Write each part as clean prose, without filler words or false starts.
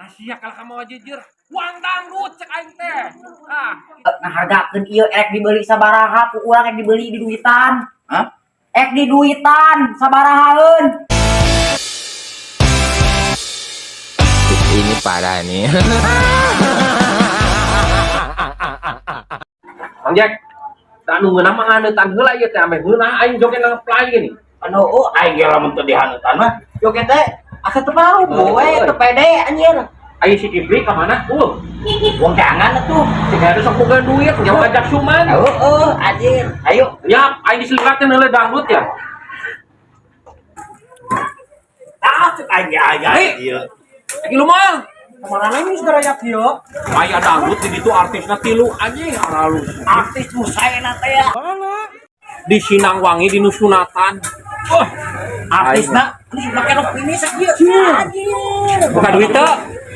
Nah sia kalah ka mawa jujur. Uang dangdut cek aing teh. Ah, Ngahargakeun ieu ek dibeli sabaraha ku urang, ek dibeli di duitan. Hah? Ek di duitan sabarahaeun. Ini parah nih. Mang Jack, da nu ngeunah mah nganeutan heula ieu teh ameh ngeunah aing joget nang play gini. Anu oh aing ge lamun teu dihaneutan mah. Joget teh asa teu paruguh we, teu pede anjir. Aing si Kipli ka mana? Wong jangan atuh. Si Heru sok boga duit, jauh ngajak suman. Heeh, anjir. Ayo. Ya, aing diseliratkeun heula dangdut ya. Ah, cek aing ge aya ieu. Lagi lu mah. Kemana ini segera ya kieu? Aya dangdut di ditu artisna tilu anjing aralus. Artis musaena teh ya. Mana? Di Sinangwangi di Nusunatan. Wah, Artisna ini make rok ini sakieu. Anjir. Buka duit teu?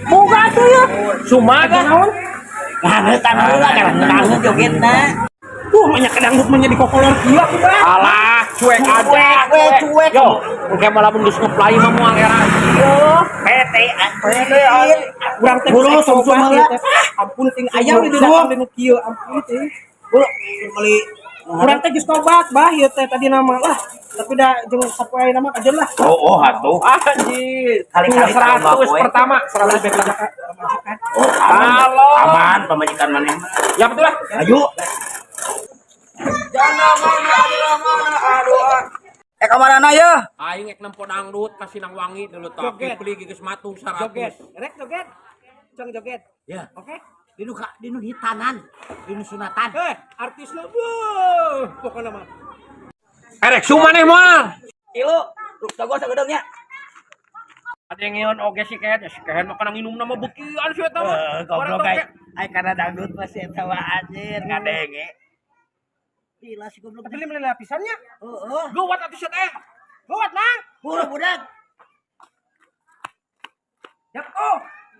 Boga tuh ya. Sumaga. Naon? Nganeutan heula kan jogetna. Tuh banyak dangdut mah jadi kokolor kieu aku bah. Alah, cuek aja. Cuek, we, cuek. Yo, engke malah mun geus ngeplay mah moal era. Yo, PT anjir. Urang teh Buru, geus sumsum coba heula. ieu teh. Ah, ampun ting ayam di datang di nu kieu, ampun ting. Buru, beli Urang teh geus tobat bah ieu teh tadi nama lah. Tapi da jeung sapoe ayeuna mah kajeun lah. Oh, oh atuh. Anjir. Kali-kali 100 pertama, 100 pertama. Oh, aman. Halo. Aman pamajikan maneh mah. Ya betul lah. Ayo. Eh kamarana ya? Aing ek nempo dangdut ka Sinangwangi dulu tah. Joget. Kipli geus matung 100. Joget. Rek joget. Cong joget. Ya. Oke. Dinu ka dinu hitanan, dinu sunatan. Eh, artis lo. Wuh, pokoknya mah. Erek sumaneh moal. Tilu, ruk jago sagedeung nya. Ada yang ngeon oge si kehed, ya si kehed mah kana nginumna mah beukian si eta mah. Eh, goblok Barang aing. toke. Aing kana dangdut mah si eta mah anjir ngadenge. Gila si goblok. Tapi beli lapisannya. Heeh. Geuwat atuh sia teh. Gawat, Mang. Buru budak. Ya, oh.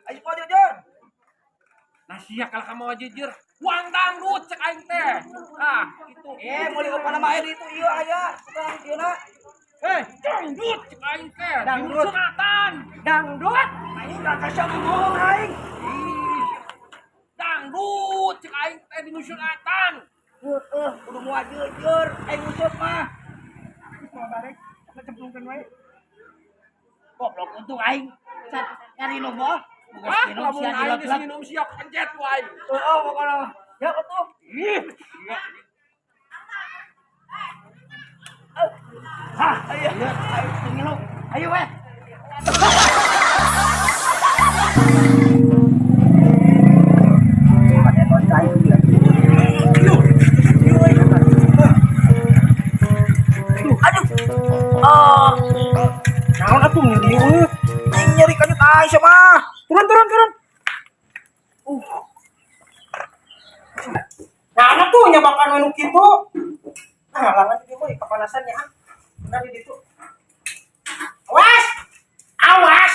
Ayo mau jujur. Nah sia kalah ka mawa jujur. Uang dangdut cek aing teh. Ah, gitu. Eh, mau diupan sama air itu ieu aya. Tukang ieu na. Eh, Dangdut cek aing teh. Dangdut. Di Sunatan. Dangdut. Aing gak kasih ngomong aing. Ih, dangdut cek aing teh di Nusunatan. Heeh, kudu moal jujur aing usut mah. Mau barek, ngecemplungkeun wae. Goblok untung aing. Sat nyari mah. Bukan Ah, minum lamun sia aing geus dilot-lot. minum siap pencet ku aing. Heeh, pokokna mah. Ya atuh. Ih, sia. Hah, ayo. Ayo ngilu. Ayo weh. Aduh. Oh, Naon atuh nih dieu? aing nyeri kanyut aing sia mah. Turun, turun, turun. Nah, anak tuh nyabakan nu kitu. Ah, halangan di dieu kepanasan ya. Ah. Benar di ditu. Awas! Awas!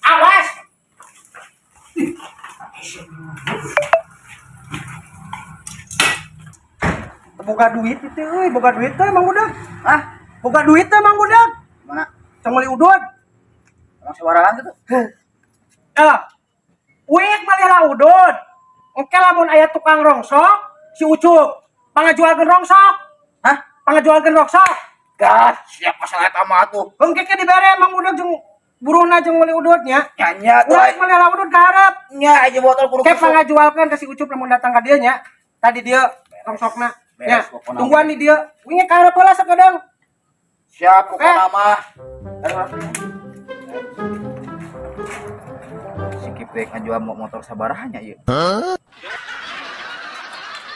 Awas! Boga duit itu euy, boga duit teh Mang Budak. Hah? Boga duit teh Mang Budak. Mana? Cang meuli udud. Emang suaraan gitu? Ah. Uik malih lah udud. Engke lamun aya tukang rongsok, si Ucup pangajualkeun rongsok. Hah? Pangajualkeun rongsok. Gas, siap masalah eta mah atuh. Engke ke dibere Mang Budak jeung buruhna jeung meuli udutnya. Nya nya tuh Urang malih lah udud ka hareup. nya aja botol kudu Ke pangajualkeun ka si Ucup lamun datang ka dieu nya. Tadi dia rongsokna. Ya, Beres pokona. tungguan di dieu. Wingi ka hareup heula sakedeung. Siap pokona mah. Si Kipli ngajual motor sabaraha nya ieu.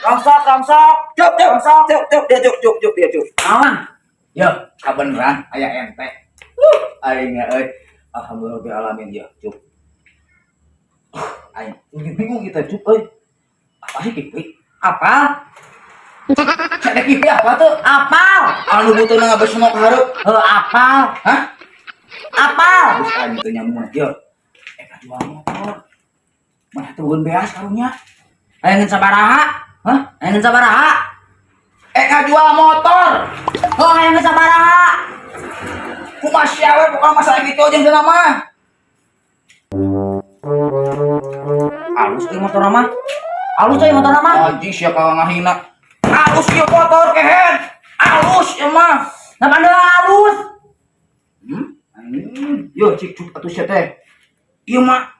Rongsok, rongsok. Cup, cup, cup, cup, dia cup, cup, cup, dia cup. Naon? Yo, kabeneran aya ente. Aing euy. Alhamdulillah rabbil alamin ya, cup. Aing bingung kita cup euy. Apa sih Kipli? Apa? Cek Kipli apa tuh? Apal? Anu butuhna ngabesno ka hareup. Heuh, apal. Hah? Apal. Terus aing teu nyambung yo. Eh kajual motor. Mana teu beas karunya? Hayang sabaraha? Hah? Hayang sabaraha? Eh ngajual motor. Oh, hayang sabaraha? Kumaha sia we pokona masalah gitu jeung cenah mah. Alus euy motor mah. Alus euy motor mah. Anjing, siapa ngahina? Alus ieu motor, kehed. Alus ieu mah. Nah, pandai alus. Hmm. Yo cik cuk atuh sia teh. Ieu mah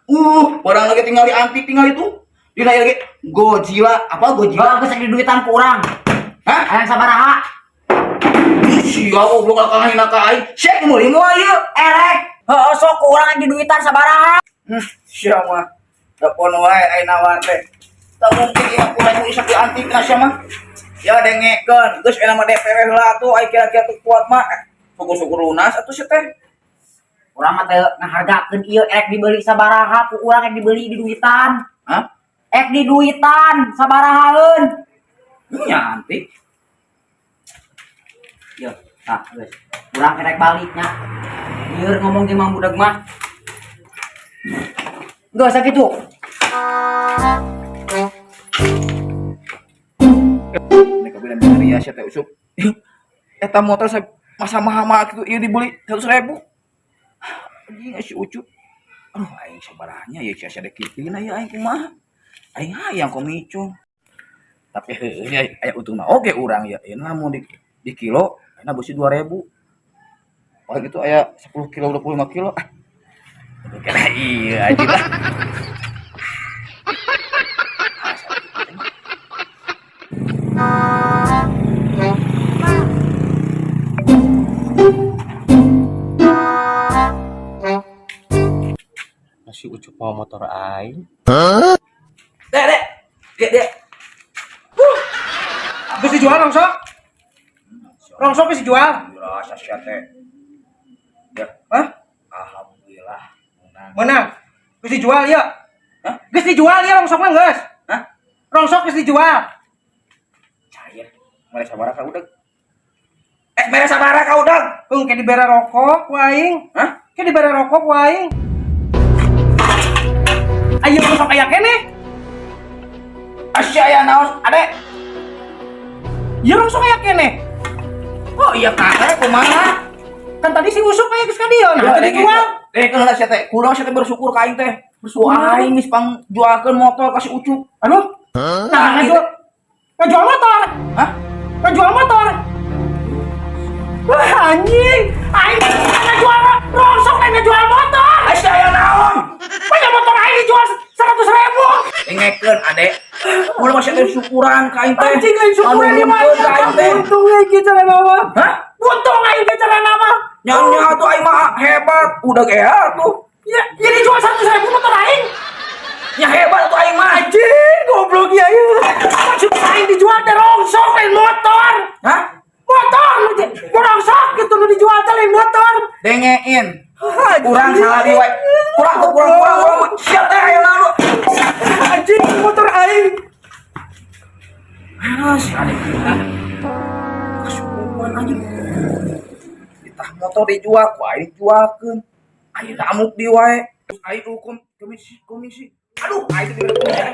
barang lagi tinggal di antik, tinggal itu. Dina ieu lagi Godzilla, apa Godzilla? Bagus di duitan ku urang. Hah? Hayang sabaraha? Ih, sia goblok, kalau ngahina ka aing. Sia meuli moal ieu? Erek. Heeh, sok ku urang di duitan sabaraha. Sia mah. Telepon wae aing nawar teh. Tak mungkin ieu kurang ieu sakieu antik na sia mah. Ya dengekeun, geus enak mah DP we heula atuh, aing kira-kira teu kuat mah. Syukur-syukur lunas atuh sia teh. Urang mah teu ngahargakeun ieu, erek dibeli sabaraha ku urang, erek dibeli di duitan. Hah? Ek di duitan sabarahaeun. Nya antik. Yo, tah geus. Urang erek baliknya. Lieur ngomong jeung Mang Budak mah. Geus sakitu. Ini kabeh ria sia teh usup. Eta motor saya masa mahal gitu ieu dibeli 100.000. Anjing si Ucup. Aduh, aing sabarahnya ya sia sia dek kieu ya aing kumaha. Aing hayang komico. Tapi heueuh nya aya untungna oge urang ya. Ieu lamun di kilo ayeuna beusi 2000. Wah gitu aya 10 kilo 25 kilo. Ah. Kira iya aja lah. Masih Ucup mau motor aing. Dek, dek. Dek, dek. Geus dijual rongsok? Rongsok geus dijual? Rasa sia teh. Ya, Hah? alhamdulillah menang. Menang. Geus dijual ya? Hah? Geus dijual ya rongsokna geus? Hah? Rongsok geus dijual. Cair. Mere sabaraha ka udag? Eh, mere sabaraha ka udag? Heuh, kayak dibere rokok ku aing. Hah? Kayak dibere rokok ku aing. Ayo rongsok aya keneh. Asya aya naon, Ade? Ieu rongsok aya keneh. Oh iya kakek kumaha? Kan tadi si Usup aya geus ka dieu. Nah, tadi dijual. Eh, keun sia teh. Kudu sia teh bersyukur ka aing teh. Bersyukur aing geus pangjualkeun motor ka si Ucup. Aduh. Nah, ngajual motor. Hah? Ngajual motor. Wah, anjing. Aing ngajual rongsok lain ngajual motor. Asya aya naon? Banyak motor aing dijual 100.000. Dengekeun, Ade. Kudu mah sia teh syukuran ka aing teh. Anjing, aing syukuran di mana? Anuhunkeun ka aing teh. Untung aing ge cara nama. Hah? Untung aing ge cara nama. Nya tuh aing mah hebat, udah gea tuh. Ya, ya dijual 100.000 motor aing. Nya hebat tuh aing mah. Anjing, goblok ya ya. Maksud aing dijual teh rongsok lain motor. Hah? Motor lu rongsok gitu lu dijual teh lain motor. Dengein. Kurang salah di wae. Kurang tuh, kurang kurang kurang. Sia teh aya naon lu. Anjing, motor aing. Ah, si Ade gila. Kasurupan anjing. Ditah motor dijual, ku aing dijualkeun. Aing amuk di wae. Terus aing hukum komisi komisi. Aduh, aing diberi komisi.